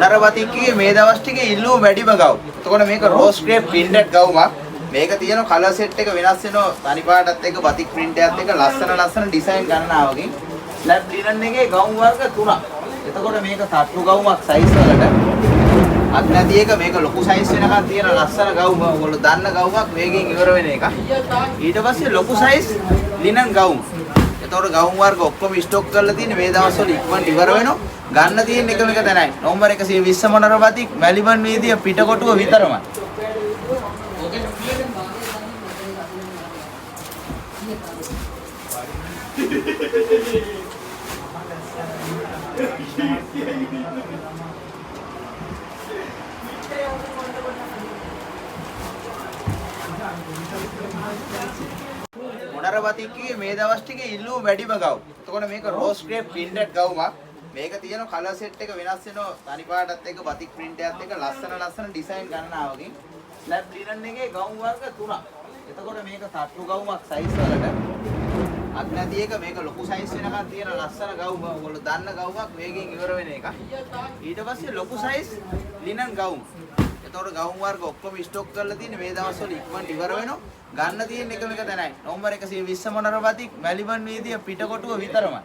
මොනර බතික්කේ මේ දවස් ටිකේ ඉල්ලුව වැඩිම ගවුම්. එතකොට මේක රෝස් ග්‍රේප් ප්‍රින්ටඩ් ගවුමක්. මේක තියෙන කලර් සෙට් එක වෙනස් වෙනවා. තනි පාටත් එක්ක බතික් ප්‍රින්ට් එකත් එක්ක ලස්සන ලස්සන ඩිසයින් ගණනාවකින්. ස්ලැබ් ලිනන් එකේ ගවුම් වර්ග තුනක්. එතකොට මේක තට්ටු ගවුමක් සයිස් වලට. අත් නැති එක මේක ලොකු සයිස් වෙනකන් තියෙන ලස්සන ගවුම. ඔයගොල්ලෝ දන්න ගවුමක් වේගෙන් ඉවර වෙන එක. ඊට පස්සේ ලොකු සයිස් ලිනන් ගවුම. එතකොට ගවුම් වර්ග ඔක්කොම ස්ටොක් කරලා තියෙන්නේ මේ දවස්වල ඉක්මනට ඉවර වෙනවා. ගන්න තියෙන එකම එක තැනයි. නම්බර් 120 මොනර බතික් මැලිබන් වීදිය පිටකොටුව විතරමයි. මොනර බතික්කේ මේ දවස් ටිකේ ඉල්ලුව වැඩිම ගවුම්. එතකොට මේක රෝස් ග්‍රේප් ප්‍රින්ටඩ් ගවුමක්. මේක තියෙන කලර් සෙට් එක වෙනස් වෙනවා. තනි පාටත් එක්ක බතික් ප්‍රින්ට් එකත් එක්ක ලස්සන ලස්සන ඩිසයින් ගණනාවකින්. ස්ලැබ් ලිනන් එකේ ගවුම් වර්ග තුනක්. එතකොට මේක තට්ටු ගවුමක් සයිස් වලට. අත් නැති එක මේක ලොකු සයිස් වෙනකන් තියෙන ලස්සන ගවුම. ඔයගොල්ලෝ දන්න ගවුමක් වේගෙන් ඉවර වෙන එක. ඊට පස්සේ ලොකු සයිස් ලිනන් ගවුම. එතකොට ගවුම් වර්ග ඔක්කොම ස්ටොක් කරලා තියෙන්නේ මේ දවස්වල ඉක්මනට ඉවර වෙනවා. ගන්න තියෙන එකම එක තැනයි. නම්බර් 120 මොනර බතික් මැලිබන් වීදිය පිටකොටුව විතරමයි.